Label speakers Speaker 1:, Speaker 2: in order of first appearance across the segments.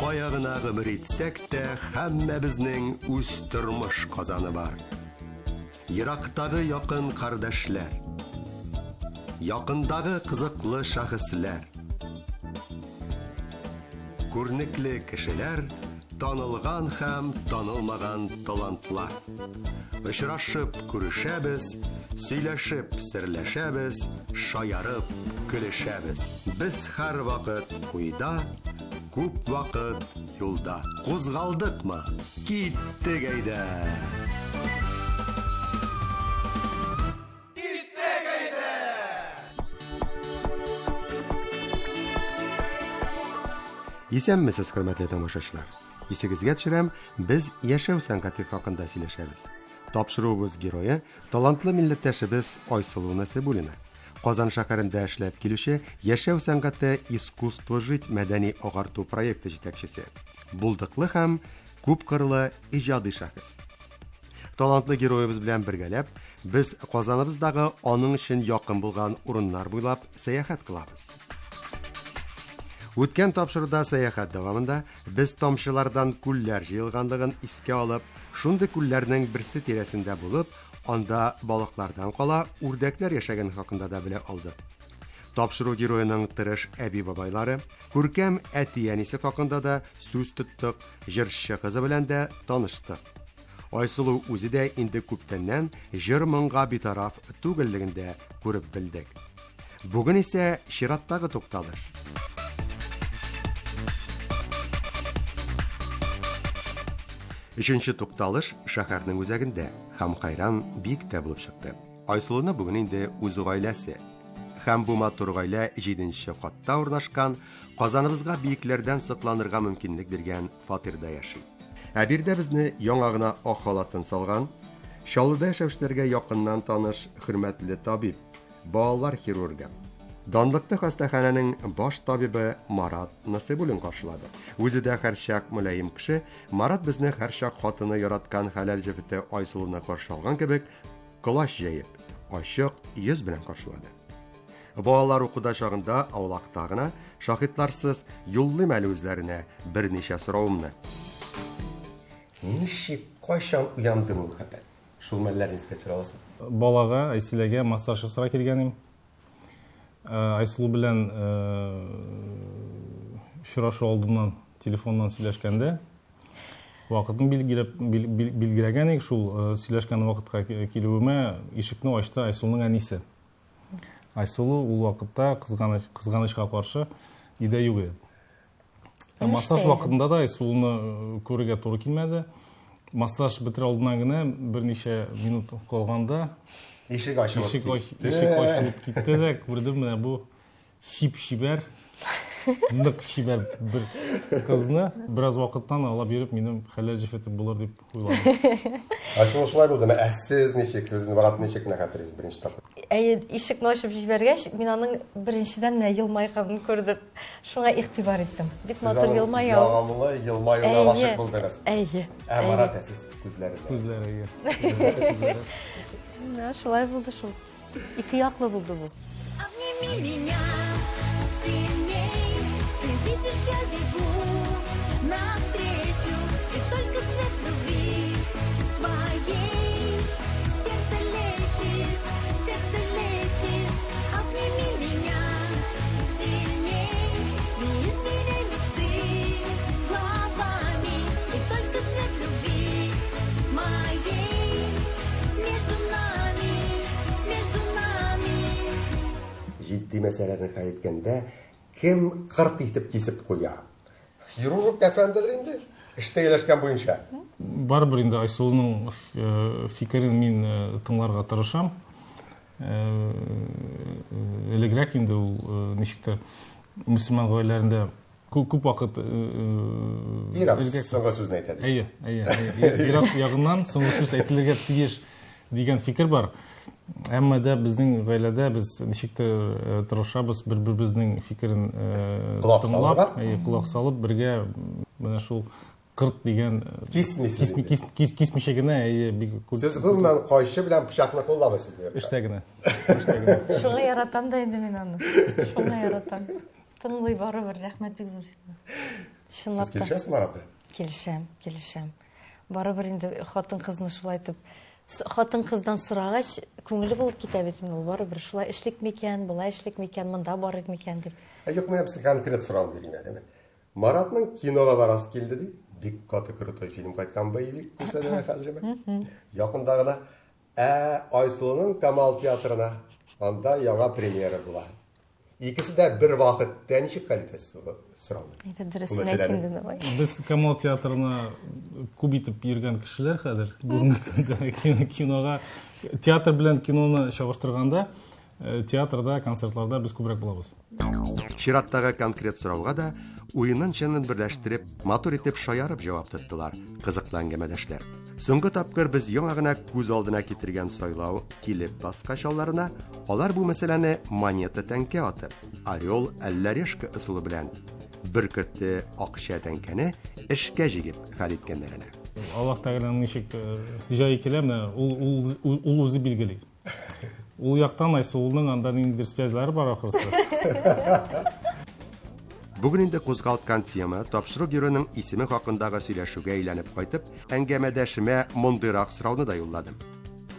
Speaker 1: Кая гына гомер итсәк тә, һәммәбезнең үз тормыш казаны бар. Ерактагы якын кардәшләр, якындагы кызыклы шәхесләр, күренекле кешеләр, танылган һәм танылмаган талантлар. Очрашып күрешәбез, сөйләшеп серләшәбез, шаярып көлешәбез. Без һәрвакыт уйда, күп вакыт юлда. Кузгалдыкмы? Киттек әйдә! Исәнмесез, хөрмәтле тамашачылар. Исегезгә төшерәм, без яшәү сәнгате хакында сөйләшәбез. Тапшыруыбыз герое талантлы милләттәшебез Айсылу Насибуллина. Казан шәһәрендә эшләп килүче Яшәү сәнгате Искусство жить мәдәни агарту проекты җитәкчесе. Булдыклы һәм күпкырлы иҗади шәхес. Талантлы героебыз белән бергәләп, без Казаныбыздагы аның өчен якын булган урыннар буйлап сәяхәт кылабыз. Үткән тапшыруда сәяхәт дәвамында без тамчылардан күлләр җыелганлыгын искә алып, шундый күлләрнең берсе тирәсендә булып, анда балыклардан кала үрдәкләр яшәгән хакында да белә алдык. Тапшыру героеның тырыш әби-бабайлары, күркәм әти-әнисе хакында да сүз тоттык, җырчы кызы белән дә таныштык. Айсылу үзе дә инде күптәннән җыр-моңга битараф түгеллеген дә күреп белдек. Бүген исә чираттагы тукталыш. Өченче тукталыш шәһәрнең үзәгендә һәм хәйран бик тә булып чыкты. Айсылуны бүген инде үз гаиләсе. Һәм бу матур гаилә җиденче катта урнашкан, Казаныбызга биекләрдән сокланырга мөмкинлек биргән фатирда яши. Ә биредә безне яңа гына ак халатын салган, Чаллыда яшәүчеләргә якыннан таныш хөрмәтле табиб, балалар хирургы, данлыклы хастаханәнең баш табибы Марат Насыйбуллин каршылады. Үзе дә һәрчак мөлаем кеше, Марат безне һәрчак хатыны яраткан хәләл җефете Айсылуны каршы алган кебек, колач җәеп, ачык йөз белән каршылады. Балалар укуда чагында аулакта гына, шаһитларсыз, юллыйм әле үзләренә берничә соравымны. Ничек, кайчан уянды бу мәхәббәт? Шул мәлләрне искә төшерә аласың?
Speaker 2: Балага, Айсиләгә массаж ясарга килгән идем. Айсылу белән очрашу алдыннан телефоннан сөйләшкәндә, вакытын билгеләп билгеләгән идек, шул сөйләшкән вакытка килүемә ишекне ачты Айсылуның әнисе. Айсылу ул вакытта кызганыч, кызганычка каршы өйдә юк иде. Ә массаж вакытында да Айсылуны э, күрергә туры килмәде. Массаж бетерә алдыннан гына берничә минут калганда
Speaker 1: ишек ачылып
Speaker 2: ишек, китте. Ишек ачылып китте дә күрдем менә бу чип-чибәр, нык чибәр бер кызны. Бераз вакыттан алап йөреп минем хәләл җефетем булыр дип уйладым.
Speaker 1: Ә шул шулай булдымы? Ә сез ничек, сез Марат ничек менә хәтерлисез беренче тапкыр?
Speaker 3: Әйе, ишекне ачып җибәргәч, мин аның беренчедән менә елмайганын күрдем. Шуңа игътибар иттем. Бик матур елмая.
Speaker 1: Ягымлы елмаюына гашыйк булдыгыз.
Speaker 3: Әйе.
Speaker 1: Ә Марат, ә сез күзләренә?
Speaker 2: Күзләре, әйе.
Speaker 3: Менә шулай булды шул. Ике яклы булды бу.
Speaker 4: Обними меня сильней, ты видишь, я бегу навстречу, и только свет любви твоей сердце лечит, сердце лечит. Обними меня сильней, не измеряй мечты словами, и только свет любви моей между нами, между нами.
Speaker 1: Җитди мәсьәләне хәл иткәндә, кем кырт итеп кисеп куя? Хирург әфәндедер инде, эштә ияләшкән буенча.
Speaker 2: Барыбер инде Айсылуның э, фикерен мин э, тыңларга тырышам. Э, элегрәк инде ул ничектер мөселман гаиләләрендә күп күп вакыт
Speaker 1: Ир-ат соңгы сүзне әйтә.
Speaker 2: Әйе, әйе. Ир-ат ягыннан соңгы сүз әйтелергә тиеш дигән фикер бар. Әмма дә безнең гаиләдә без ничектер тырышабыз бер-беребезнең фикерен тыңлап, әйе, колак салып бергә менә шул кырт дигән
Speaker 1: кисмисез.
Speaker 2: Кисмичә генә, әйе, бик
Speaker 1: күп. Сез гомумән кайчы белән пычакны кулламыйсыз.
Speaker 2: Эштә генә.
Speaker 3: Эштә генә. Шуңа яратам да инде мин аны. Шуңа яратам. Тыңлый барыбер, рәхмәт бик зур сиңа. Чынлап
Speaker 1: та. Сез килешәсезме Марат белән?
Speaker 3: Килешәм, килешәм. Барыбер инде хатын-кызны шулай итеп хатын-кыздан сорагач, күңеле булып китә бит инде ул барыбер. Шулай эшлик микән, болай эшлик микән, монда барыйк микән дип.
Speaker 1: Ә юк, менә без конкрет сорау бирим әле. Маратның кинога барасы килде ди. Бик каты крутой фильм кайткан боевик күрсәтәләр хәзер. Якында гына. Ә Айсылуның Камал театрына анда яңа премьера була. Икесе дә бер вакытта ничек хәл итәсез бу сорауны?
Speaker 3: Әйдә дөресен әйт инде давай.
Speaker 2: Без Камал театрына күп итеп йөргән кешеләр хәзер. Бүгенге көндә кинога театр белән киноны чагыштырганда, э, театрда, концертларда без күбрәк булабыз.
Speaker 1: Чираттагы конкрет сорауга да уенын-чынын берләштереп, матур итеп шаярып җавап тоттылар кызыклы әңгәмәдәшләр. Соңгы тапкыр без яңа гына күз алдына китергән сайлау килеп баскач алларына, алар бу мәсьәләне монета тәңкә атып, орел әллә решка ысулы белән бөркетле акча тәңкәне эшкә җигеп хәл иткәннәр әнә.
Speaker 2: Аллаһ Тәгаләнең ничек э, җае килә, менә ул, ул, ул үзе билгели. Ул яктан Айсылуның анда ниндидер связьлары бар ахрысы.
Speaker 1: Бүген инде кузгалткан тема тапшыру героеның исеме хакындагы сөйләшүгә әйләнеп кайтып, әңгәмәдәшемә мондыйрак сорауны да юлладым.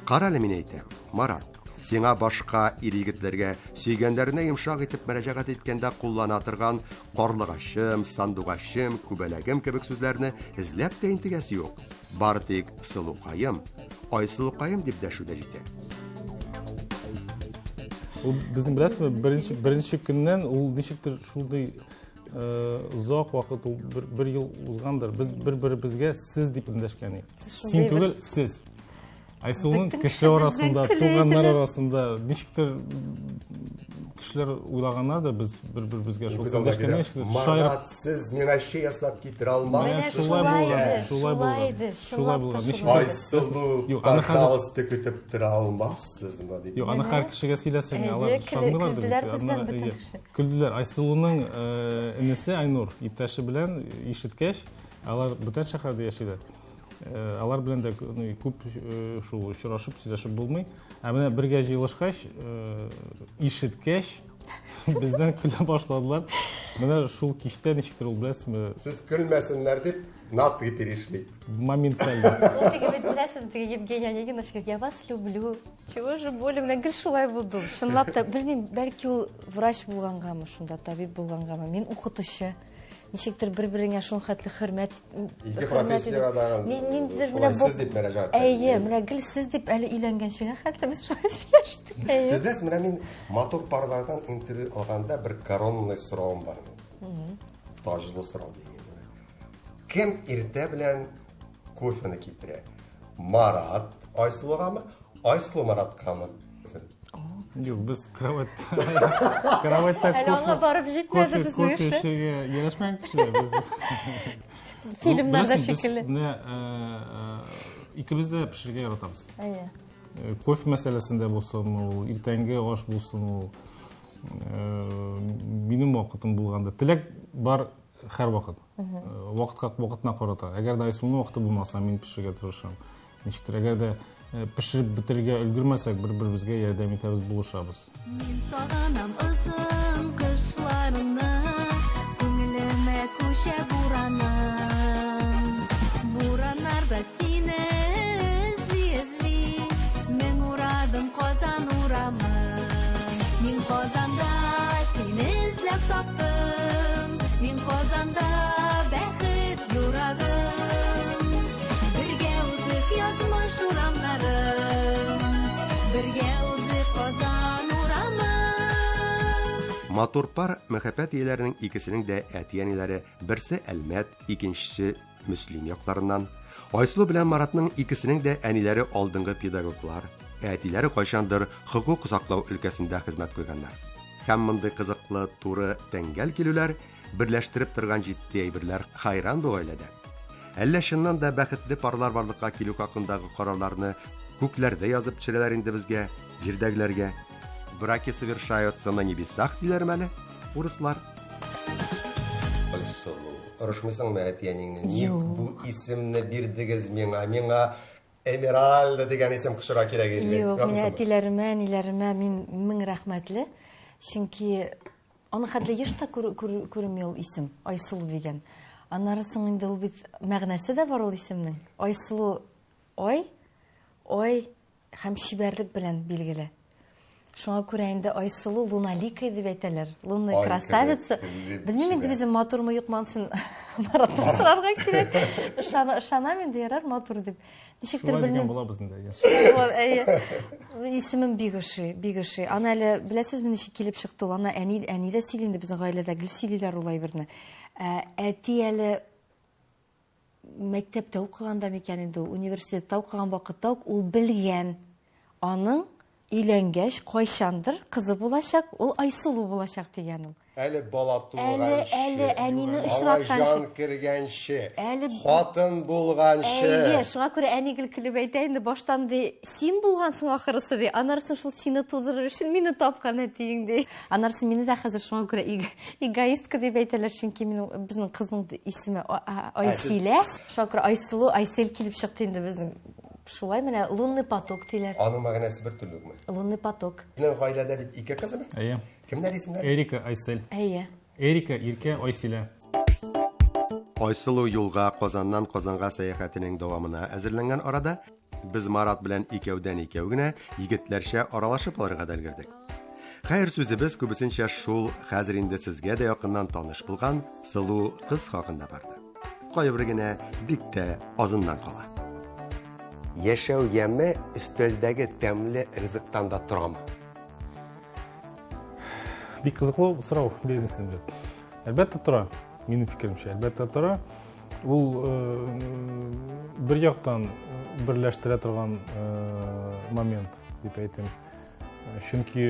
Speaker 1: Карале, мин әйтәм, Марат, сиңа башка ир-егетләргә сөйгәннәренә йомшак итеп мөрәҗәгать иткәндә куллана торган карлыгачым, сандугачым, күбәләгем кебек сүзләрне эзләп тә интегәсе юк. Бары тик сылукаем, Айсылукаем дип дәшү дә җитә.
Speaker 2: Ул безнең беләсезме, беренче беренче көннән ул ничектер шундый э, озак вакыт ул бер, бер ел узгандыр. Без бер-беребезгә сез дип эндәшкән идек. Син түгел, сез. Айсылуның кеше арасында, туганнар арасында ничектер кешеләр уйлаганнар да без бер-беребезгә шул эндәшкәндә
Speaker 1: Марат, сез миңа чәй ясап китерә алмассыз.
Speaker 2: Шулай булган, шулай булган. Шулай булган.
Speaker 1: Айсылу, пожалуйста, көтеп тора алмассызмы
Speaker 2: дип. Юк, аны һәр кешегә сөйләсәң, алар ышанмыйлар
Speaker 3: Көлделәр бездән бөтен кеше.
Speaker 2: Көлделәр. Айсылуның э, энесе Айнур иптәше белән ишеткәч, алар бүтән шәһәрдә яшиләр. Э, алар белән дә күп э, шул очрашып сөйләшеп булмый. Ә менә бергә җыелышкач, э, ишеткәч, бездән көлә башладылар. Менә шул кичтә ничектер ул беләсезме?
Speaker 1: Сез көлмәсеннәр дип, на ты перешли.
Speaker 2: Моментально.
Speaker 3: Ул теге бит беләсез, теге Евгений Онегин я вас люблю. Чего же более менә гел шулай булды. Чынлап та белмим, бәлки ул врач булгангамы шунда, табиб булгангамы. Мин укытучы. Ничектер бер-береңә шул хәтле хөрмәт
Speaker 1: Ике профессиягә тагын
Speaker 3: ниндидер
Speaker 1: менә сез дип мөрәҗәгать
Speaker 3: Әйе, менә гел сез дип әле өйләнгәнчегә хәтле без шулай сөйләштек.
Speaker 1: Әйе. Сез беләсез, менә мин матур парлардан интервью алганда бер коронный соравым бар. Таҗлы сорау дигән. Кем иртә белән кофены китерә? Марат Айсылугамы, Айсылу Мараткамы?
Speaker 2: Юк, без кроватьта. Кроватьта
Speaker 3: Әле аңа барып җитмәде безнең
Speaker 2: эше. Кофе эчәргә ярашмаган кешеләр без.
Speaker 3: Фильмнарда шикелле.
Speaker 2: Менә э, э, икебез дә пешерергә яратабыз.
Speaker 3: Әйе.
Speaker 2: Э, кофе мәсьәләсендә булсын ул, иртәнге аш булсын ул. Минем вакытым булганда теләк бар һәрвакыт. Вакытка вакытына карата. Әгәр дә Айсылуның вакыты булмаса, мин пешерергә тырышам. Ничектер, әгәр дә э, пешереп бетерергә өлгермәсәк, бер-беребезгә ярдәм итәбез, булышабыз.
Speaker 4: Мин сагынам озын кышларны, күңелемә күчә бураным. Бураннарда сине эзли-эзли, мең урадым Казан урамын. Мин Казанда сине эзләп таптым, мин Казанда бәхет юрадым. Бергә узыйк язмыш урамнарын, бергә узыйк Казан урамын.
Speaker 1: Матур пар мәхәббәт ияләренең икесенең дә әти-әниләре берсе Әлмәт, икенчесе Мөслим якларыннан. Айсылу белән Маратның икесенең дә әниләре алдынгы педагоглар, ә әтиләре кайчандыр хокук саклау өлкәсендә хезмәт куйганнар. Һәм мондый кызыклы туры тәңгәл килүләр берләштереп торган җитди әйберләр хайран бу гаиләдә. Әллә чыннан да бәхетле парлар барлыкка килү хакындагы карарларны күкләрдә язып төшерәләр инде безгә, җирдәгеләргә? Браки совершаются на небесах диләрме әле урыслар? Айсылу, орышмыйсыңмы әти-әниңне? Ник бу исемне бирдегез миңа? Миңа Эмеральда дигән исем кушырга кирәк иде.
Speaker 3: Юк, менә әтиләремә, әниләремә мин мең рәхмәтле. Чөнки Аның хәтле еш та күренми ул исем, Айсылу дигән. Аннары соң инде ул бит мәгънәсе дә бар ул исемнең. Айсылу ай, ай һәм чибәрлек белән билгеле. Шуңа күрә инде Айсылу луналикая дип әйтәләр. Лунная
Speaker 1: Ай
Speaker 3: красавица.
Speaker 1: кебек
Speaker 3: Белмим инде
Speaker 1: чибәр.
Speaker 3: үзем матурмы юкмы анысын Мараттан сорарга кирәк. Ышана, ышанам инде ярар матур дип. Ничектер
Speaker 2: Шулай дигән
Speaker 3: белмим.
Speaker 2: булабыз инде. әйе.
Speaker 3: Ул, әйе. Исемем бик ошый, бик ошый. Аны әле беләсезме ничек килеп чыкты ул? Аны әни, әни дә сөйли инде безнең гаиләдә гел сөйлиләр ул әйберне. Ә, әти әле мәктәптә укыганда микән инде ул, университетта укыган вакытта ук ул белгән. Аның өйләнгәч кайчандыр кызы булачак, ул Айсылу булачак дигән ул.
Speaker 1: Әле бала
Speaker 3: Әле,
Speaker 1: туганчы,
Speaker 3: әле әнине
Speaker 1: аңа
Speaker 3: очратканчы.
Speaker 1: җан кергәнче,
Speaker 3: Әле
Speaker 1: хатын булганчы.
Speaker 3: Әйе, шуңа күрә әни гел көлеп әйтә инде, баштан ди, син булгансың ахырысы ди, анарысын шул сине тудырыр өчен мине тапкан әтиең ди. Анарысын мине дә хәзер шуңа күрә эгоистка дип әйтәләр, чөнки минем безнең кызның исеме Айсилә. Шуңа күрә Айсылу, Айсель килеп чыкты инде безнең. Шулай менә лунный поток диләр.
Speaker 1: Аның мәгънәсе бер төрле үкме?
Speaker 3: Лунный поток.
Speaker 1: Сезнең гаиләдә бит ике кызымы?
Speaker 2: Әйе.
Speaker 1: Кемнәр исемнәре?
Speaker 2: Эрика, Айсель.
Speaker 3: Әйе.
Speaker 2: Эрика, Иркә, Айсилә.
Speaker 1: Айсылу юлга Казаннан Казанга сәяхәтенең дәвамына әзерләнгән арада без Марат белән икәүдән икәү генә егетләрчә аралашып алырга да өлгердек. Хәер, сүзебез күбесенчә шул хәзер инде сезгә дә якыннан таныш булган сылу кыз хакында барды. Кайбер генә бик тә азыннан кала. Яшәү яме өстәлдәге тәмле ризыктан да торамы?
Speaker 2: Бик кызыклы сорау бирдеңез инде. Әлбәттә тора, минем фикеремчә, әлбәттә тора. Ул бер яктан берләштерә торган момент дип әйтим. Чөнки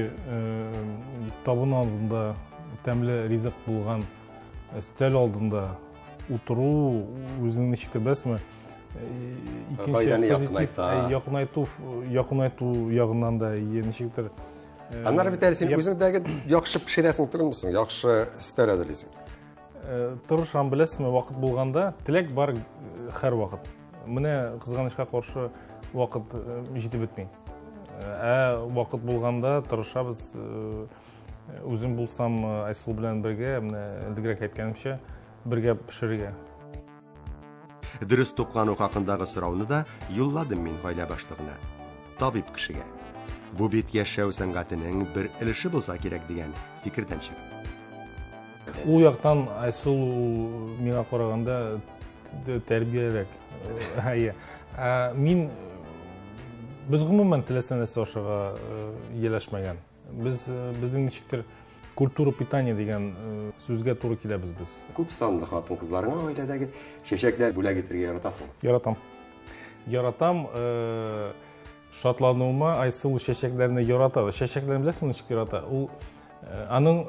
Speaker 2: табын алдында тәмле ризык булган өстәл алдында утыру үзеңне ничек тә беләсезме, икенче
Speaker 1: Гаиләне
Speaker 2: позитив,
Speaker 1: якынайта.
Speaker 2: якынайту ягыннан да ничектер.
Speaker 1: Аннары бит әле син үзең дә яхшы пешерәсең түгелме соң? Яхшы өстәл әзерлисең.
Speaker 2: Тырышам, беләсезме, вакыт булганда, теләк бар һәр вакыт. Менә кызганычка каршы вакыт җитеп бетми. Ә вакыт булганда тырышабыз. Үзем булсам, Айсылу белән бергә, менә элегрәк әйткәнемчә, бергә пешерергә.
Speaker 1: Дөрес туклану хакындагы сорауны да юлладым мин гаилә башлыгына, табиб кешегә. Бу бит яшәү сәнгатенең бер өлеше булса кирәк дигән фикердән чыгып.
Speaker 2: Ул яктан Айсылу миңа караганда тәрбиялерәк. Әйе. Ә мин, без гомумән теләсә нәрсә ашарга ияләшмәгән. Без, безнең ничектер культура питания дигән сүзгә туры киләбез без.
Speaker 1: Күп санлы хатын-кызларыңа гаиләдәге чәчәкләр бүләк итәргә яратасың?
Speaker 2: Яратам. Яратам. Шатлануыма Айсылу чәчәкләрне ярата. Чәчәкләрне беләсеңме ничек ярата? Ул, аның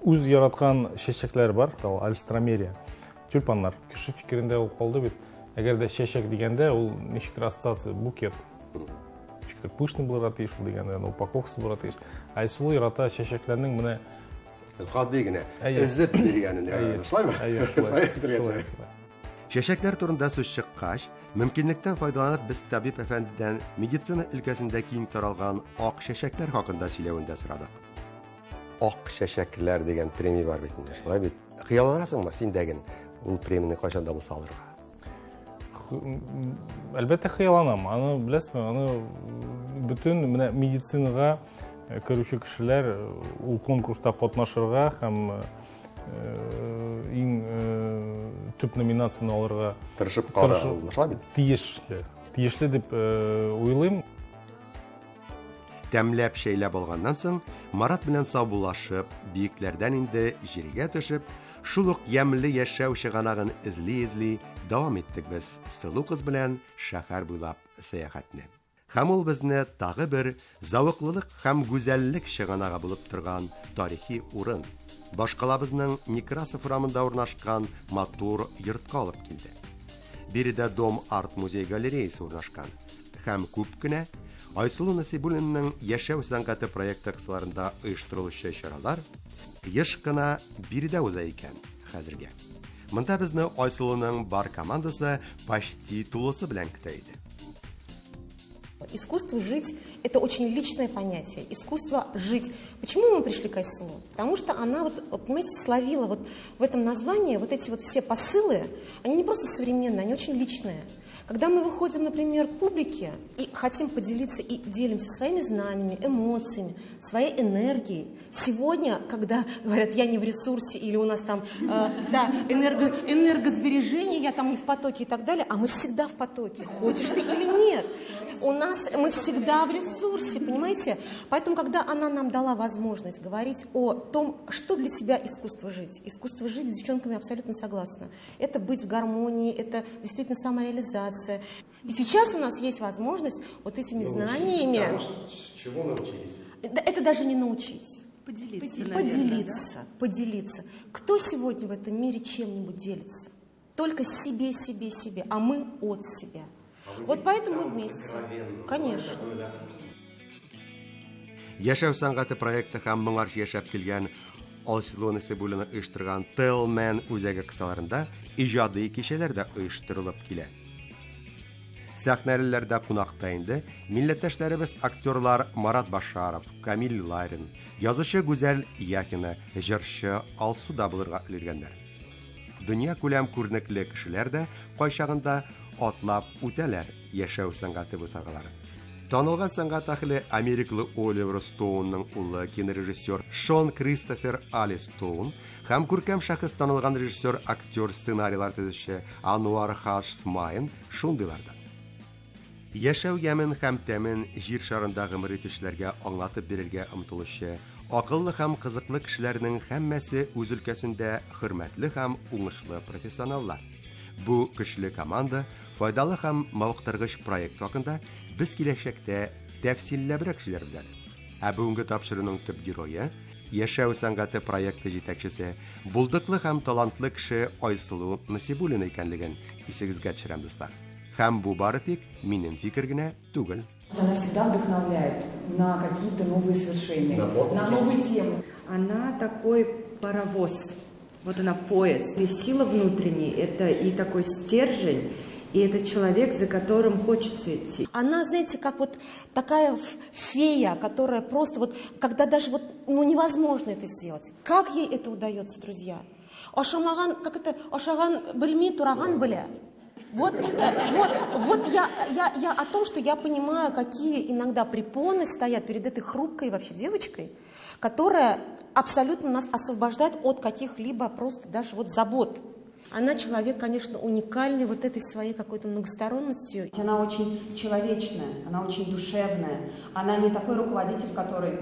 Speaker 2: үз яраткан чәчәкләре бар, ул альстромерия, тюльпаннар. Кеше фикерендә ул калды бит. Әгәр дә чәчәк дигәндә, ул ничектер ассоциация, букет. Ничектер пышный булырга тиеш ул дигәндә, упаковкасы булырга тиеш. Айсылу ярата чәчәкләрнең менә
Speaker 1: гади генә,
Speaker 2: Әйе.
Speaker 1: өзеп биргәнен,
Speaker 2: Әйе.
Speaker 1: шулаймы?
Speaker 2: Әйе, шулай.
Speaker 1: Шулай әйтергә
Speaker 2: Шулай.
Speaker 1: кирәк. Чәчәкләр турында сүз чыккач, мөмкинлектән файдаланып без табиб әфәндедән медицина өлкәсендә киң таралган ак чәчәкләр хакында сөйләвен дә сорадык. Ак чәчәкләр дигән премия бар бит инде, шулай бит? Хыялланасыңмы син дәген ул премияне кайчан да булса алырга?
Speaker 2: Әлбәттә хыялланам. Аны беләсезме, аны бөтен менә медицинага керүче кешеләр ул конкурста катнашырга һәм иң төп номинацияне алырга
Speaker 1: тырышып кара, шулай бит?
Speaker 2: Тиешле. Тиешле дип уйлыйм.
Speaker 1: Тәмләп чәйләп алганнан соң, Марат белән саубуллашып, биекләрдән инде җиргә төшеп, шул ук ямьле яшәү чыганагын эзли-эзли дәвам иттек без сылу кыз белән шәһәр буйлап сәяхәтне. Һәм ул безне тагы бер зәвыклылык һәм гүзәллек чыганагы булып торган тарихи урын, башкалабызның Некрасов урамында урнашкан матур йортка алып килде. Биредә Дом арт музей галереясы урнашкан һәм күп кенә Айсылу Насибуллинаның яшәү сәнгате проекты кысаларында оештырылучы чаралар еш кына биредә уза икән хәзергә. Монда безне Айсылуның бар командасы почти тулысы белән көтә иде.
Speaker 5: Искусство жить – это очень личное понятие. Искусство жить. Почему мы пришли к Айсулу? Потому что она, вот, понимаете, словила вот в этом названии вот эти вот все посылы, они не просто современные, они очень личные. Когда мы выходим, например, к публике и хотим поделиться и делимся своими знаниями, эмоциями, своей энергией. Сегодня, когда говорят, я не в ресурсе или у нас там да, энергосбережение, я там не в потоке и так далее, а мы всегда в потоке, хочешь ты или нет. У нас мы всегда в ресурсе, понимаете? Поэтому, когда она нам дала возможность говорить о том, что для тебя искусство жить. Искусство жить, с девчонками абсолютно согласна. Это быть в гармонии, это действительно самореализация. И сейчас у нас есть возможность вот этими знаниями...
Speaker 1: Чего научились?
Speaker 5: Это даже не научить.
Speaker 6: Поделиться,
Speaker 5: наверное,
Speaker 6: да?
Speaker 5: Поделиться. Кто сегодня в этом мире чем-нибудь делится? Только себе, себе, себе, а мы от себя. Вот поэтому мы вместе. Конечно.
Speaker 1: Яшәү сәнгате проекты һәм моңарчы яшәп килгән Айсылу Насыйбуллина оештырган Телмен үзәге кысаларында иҗади кичәләр дә оештырылып килә. Сәхнәләрдә кунакта инде милләттәшләребез актерлар Марат Башаров, Камил Ларин, язучы Гүзәл Яхина, җырчы Алсу да булырга өлгергәннәр. Дөнья күләм күренекле кешеләр дә кайчагында атлап үтәләр яшәү сәнгате бусагалары. Танылган сәнгать әһеле америкалы Оливер Стоунның улы кинорежиссер Шон Кристофер Али Стоун һәм күркәм шәхес танылган режиссер, актер, сценарийлар төзүче Ануар Хаш Смайн шундыйлардан. Яшәү ямен һәм тәмен җир шарында гомер итүчеләргә аңлатып бирергә омтылучы акыллы һәм кызыклы кешеләрнең һәммәсе үз өлкәсендә хөрмәтле һәм уңышлы профессионаллар. Бу көчле команда файдалы һәм мавыктыргыч проект хакында без киләчәктә тәфсилләбрәк сөйләрбез әле. Ә бүгенге тапшыруның төп герое Яшәү сәнгате проекты җитәкчесе, булдыклы һәм талантлы кеше Айсылу Насибуллина икәнлеген исегезгә төшерәм, дуслар. Һәм бу бары тик минем фикер генә түгел.
Speaker 7: Она всегда вдохновляет на какие-то новые свершения, на новые темы.
Speaker 6: Она такой паровоз, вот она поезд. И сила внутренняя – это и такой стержень, и это человек, за которым хочется идти.
Speaker 5: Она, знаете, как вот такая фея, которая просто вот, когда даже вот, ну, невозможно это сделать. Как ей это удается, друзья? Ашамаган, как это, ашаган белми, тураган белә. Вот, вот я о том, что я понимаю, какие иногда препоны стоят перед этой хрупкой вообще девочкой, которая абсолютно нас освобождает от каких-либо просто даже вот забот. Она человек, конечно, уникальный вот этой своей какой-то многосторонностью.
Speaker 7: Она очень человечная, она очень душевная. Она не такой руководитель, который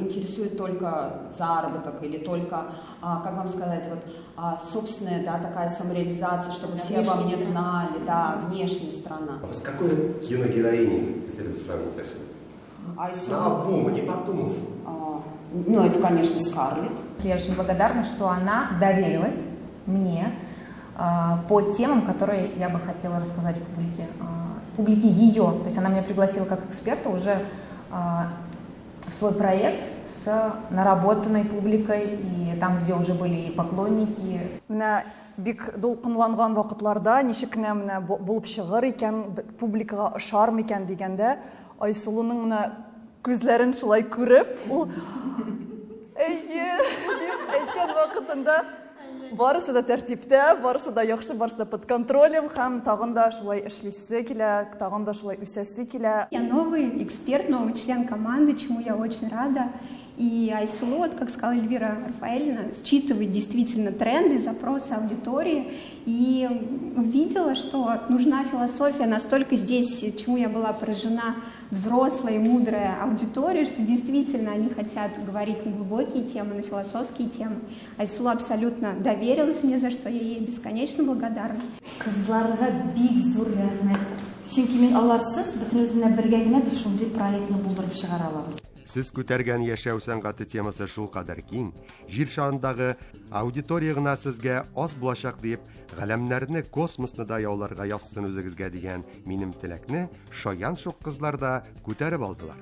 Speaker 7: интересует только заработок или только, как вам сказать, вот, собственная, да, такая самореализация, чтобы все обо мне знали, да, внешняя сторона.
Speaker 1: А с какой киногероиней хотели бы сравнить Айсулу?
Speaker 7: Айсулу?
Speaker 1: Наобум, не подумав.
Speaker 7: Ну, это, конечно, Скарлетт.
Speaker 8: Я очень благодарна, что она доверилась мне по темам, которые я бы хотела рассказать публике, публике ее. То есть она меня пригласила как эксперта уже в свой проект с наработанной публикой, и там, где уже были и поклонники.
Speaker 9: Менә бик дулкынланган вакытларда ничек кенә менә булып чыгыр икән, публикага ошар микән дигәндә, Айсылуның менә күзләрен шулай күреп, ул әйе дип әйткән вакытында барысы да тәртиптә, барысы да яхшы, барысы да под контролем, һәм тагын да шулай эшлисе килә, тагын да шулай үсәсе килә.
Speaker 10: Я новый эксперт, новый член команды, чему я очень рада. И Айсулу, вот, как сказала Эльвира Рафаэльевна, считывает действительно тренды, запросы аудитории. И увидела, что нужна философия настолько здесь, чему я была поражена, взрослая и мудрая аудитория, что действительно они хотят говорить на глубокие темы, на философские темы. Айсулу абсолютно доверилась мне, за что я ей бесконечно благодарна.
Speaker 3: Кызларга бик зур рәхмәт. Чөнки мин аларсыз, бөтенебез белән бергә генә без шундый проектны булдырып чыгара алабыз.
Speaker 1: Сез күтәргән яшәү сәнгате темасы шул кадәр киң, җир шарындагы аудитория гына сезгә аз булачак дип, галәмнәрне, космосны да яуларга язсын үзегезгә дигән минем теләкне шаян шук кызлар да күтәреп алдылар.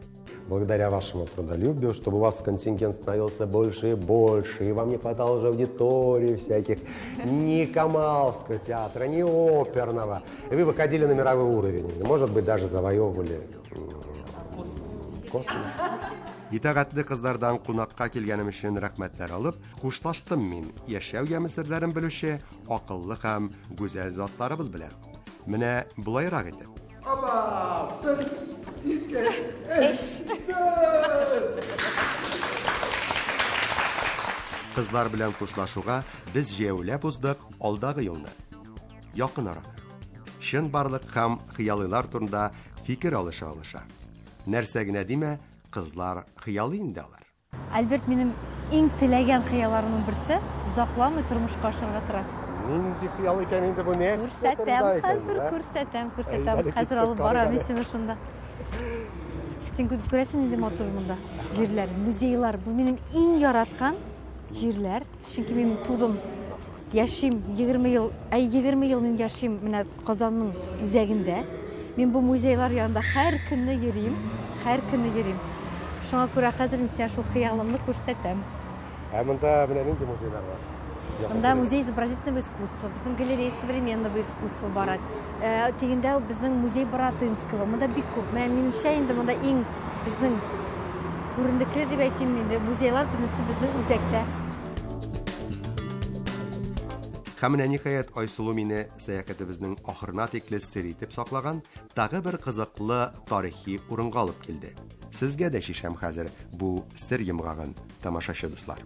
Speaker 1: благодаря вашему трудолюбию, чтобы у вас контингент становился больше и больше, и вам не хватало уже аудитории всяких, ни Камалского театра, ни оперного. И вы выходили на мировой уровень, может быть, даже завоевывали космос. Итагатьле кызлардан кунакка килгәнем өчен рәхмәтләр алып, хушлаштым мин яшәү яме серләрен белүче акыллы һәм гүзәл затларыбыз белән. Менә болайрак итеп. Аба! Бер, ике, өч, дүрт! Кызлар белән хушлашуга без җәяүләп уздык алдагы елны. Якын арада. Чынбарлык һәм хыялыйлар турында фикер алыша-алыша. Нәрсә генә димә, кызлар хыялый инде алар.
Speaker 3: Альберт, минем иң теләгән хыялларымның берсе, озакламый тормышка ашырга тора.
Speaker 1: Нинди хыял икән инде бу, нәрсә турында
Speaker 3: икән? Хәзер күрсәтәм, күрсәтәм. Хәзер алып барам мин сине шунда. Син күрәсең инде матур монда җирләр, музейлар. Бу минем иң яраткан җирләр. Чөнки мин тудым, яшим 20 ел, әй 20 ел мин яшим менә Казанның үзәгендә. Мин бу музейлар янында һәр көнне йөрим, һәр көнне йөрим. Шуңа күрә хәзер мин сиңа шул хыялымны күрсәтәм.
Speaker 1: Ә монда менә нинди музейлар бар?
Speaker 3: Монда музей изобразительного искусства, безнең галерея современного искусства бар. Э, тегендә безнең музей Боротынского. Монда бик күп. Менә минемчә инде монда иң безнең күренекле дип әйтим инде музейлар бөтенесе безнең үзәктә.
Speaker 1: Һәм менә ниһаять Айсылу мине сәяхәтебезнең ахырына тикле сер итеп саклаган тагы бер кызыклы тарихи урынга алып килде. Сезгә дә чишәм хәзер бу сер йомгагын, тамашачы дуслар.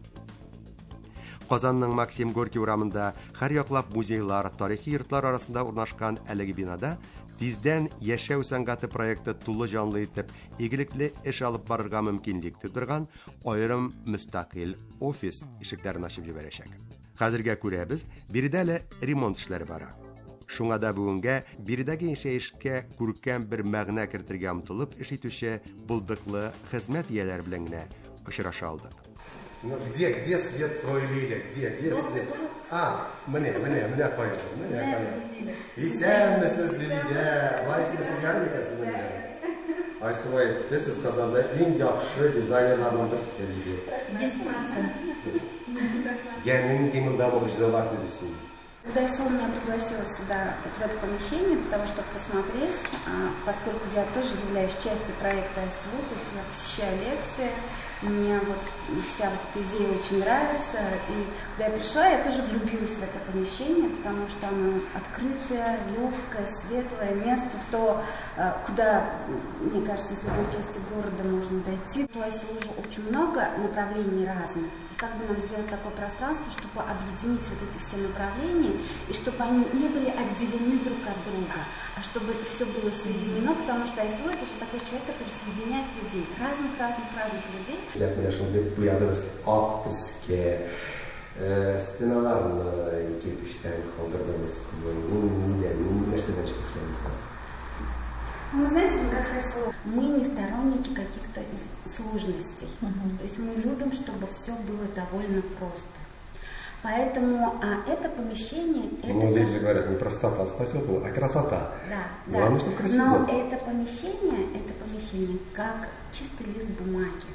Speaker 1: Казанның Максим Горький урамында һәр яклап музейлар, тарихи йортлар арасында урнашкан әлеге бинада тиздән яшәү сәнгате проекты тулы җанлы итеп игелекле эш алып барырга мөмкинлек тудырган аерым мөстәкыйль офис ишекләрен ачып җибәрәчәк. Хәзергә күрәбез, биредә әле ремонт эшләре бара. Шуңа да бүгенгә биредәге яшәешкә күркәм бер мәгънә кертергә омтылып эш итүче булдыклы хезмәт ияләре белән генә очраша алдык. Ну где, где свет твой, Лиля? Где, где свет? А, менә, менә, менә кая, менә кая. Исәнмесез, Лилия. Вай, исәнмесез, ярым икән сезнең белән. Айсылу әйтте, сез Казанда иң яхшы дизайнерларның берсе, диде.
Speaker 3: 100%.
Speaker 1: Я нинди монда могҗизалар төзисең?
Speaker 11: Когда Айсылу меня пригласила сюда, вот в это помещение, для того, чтобы посмотреть, поскольку я тоже являюсь частью проекта Айсылу, то есть я посещаю лекции, мне вот вся вот эта идея очень нравится. И когда я пришла, я тоже влюбилась в это помещение, потому что оно открытое, легкое, светлое место, то, куда, мне кажется, из любой части города можно дойти. У Айсылу уже очень много направлений разных. И как бы нам сделать такое пространство, чтобы объединить вот эти все направления, и чтобы они не были отделены друг от друга, а чтобы это все было соединено, потому что Айсылу это же такой человек, который соединяет людей, разных-разных-разных людей.
Speaker 1: Нәкъ менә шундый буядыгыз ак төскә, стеналарны кирпечтән калдырдыгыз, кызым. Нидән, нәрсәдән чыгып эшләдегез моны?
Speaker 11: Вы знаете, мы как с Айсылу, мы не сторонники каких-то сложностей. То есть мы любим, чтобы все было довольно просто. Поэтому это помещение... Это
Speaker 1: ну, здесь же говорят, не простота спасет, а красота.
Speaker 11: Да,
Speaker 1: Главное,
Speaker 11: да.
Speaker 1: чтобы красиво.
Speaker 11: Но это помещение как чистый лист бумаги.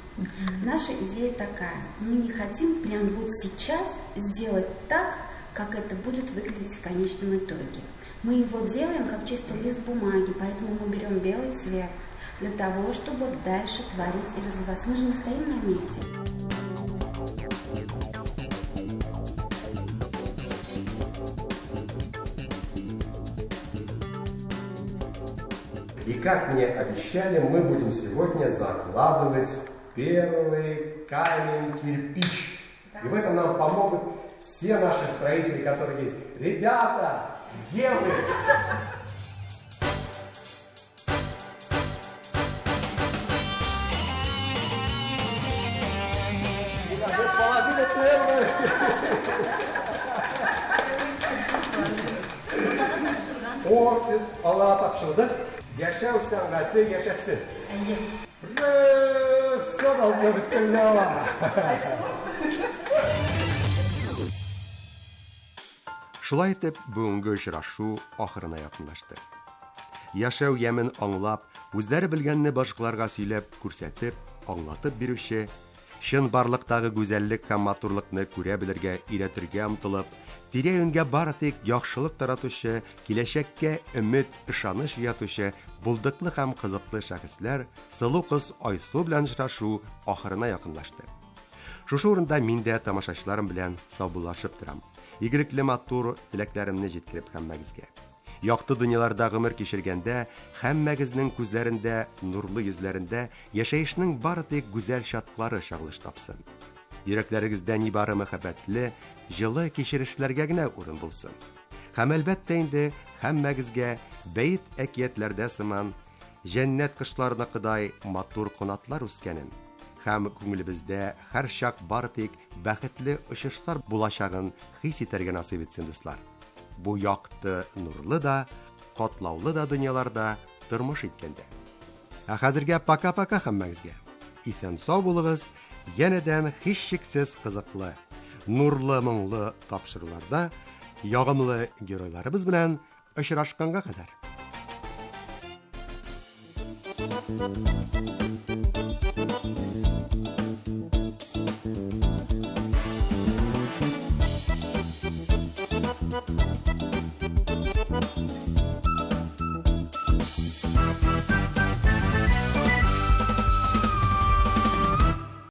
Speaker 11: Наша идея такая. Мы не хотим прям вот сейчас сделать так, как это будет выглядеть в конечном итоге. Мы его делаем как чистый лист бумаги, поэтому мы берем белый цвет для того, чтобы дальше творить и развиваться. Мы же не стоим на месте.
Speaker 1: И как мне обещали, мы будем сегодня закладывать первый камень-кирпич.
Speaker 11: Да.
Speaker 1: И в этом нам помогут все наши строители, которые есть. Ребята, где вы? Ребята, положили первый. Офис Аллаһ тапшырды. Яшәү сәнгате яшәсен. Все должно быть клево. Шулай итеп, бүгенге очрашу ахырына якынлашты. Яшәү ямен аңлап, үзләре белгәнне башкаларга сөйләп, күрсәтеп, аңлатып бирүче, чынбарлыктагы гүзәллек һәм матурлыкны күрә белергә өйрәтергә омтылып, тирә-юньгә бары тик яхшылык таратучы, киләчәккә өмет, ышаныч уятучы булдыклы һәм кызыклы шәхесләр сылу кыз Айсылу белән очрашу ахырына якынлашты. Шушы урында мин дә тамашачыларым белән саубуллашып торам. Игелекле матур теләкләремне җиткереп һәммәгезгә. Якты дөньяларда гомер кичергәндә, һәммәгезнең күзләрендә, нурлы йөзләрендә яшәешнең бары тик гүзәл чаткылары чагылыш тапсын. Йөрәкләрегездә нибары мәхәббәтле, җылы кичерешләргә генә урын булсын. Һәм әлбәттә инде һәммәгезгә бәет әкиятләрдә сыман җәннәт кошларыныкыдай матур канатлар үскәнен һәм күңелебездә һәрчак бары тик бәхетле очышлар булачагын хис итәргә насыйп итсен, дуслар. Бу якты, нурлы да, катлаулы да дөньяларда тормыш иткәндә. Ә хәзергә пока-пока һәммәгезгә. Исән-сау булыгыз, янәдән һичшиксез кызыклы, нурлы моңлы тапшыруларда ягымлы геройларыбыз белән очрашканга кадәр.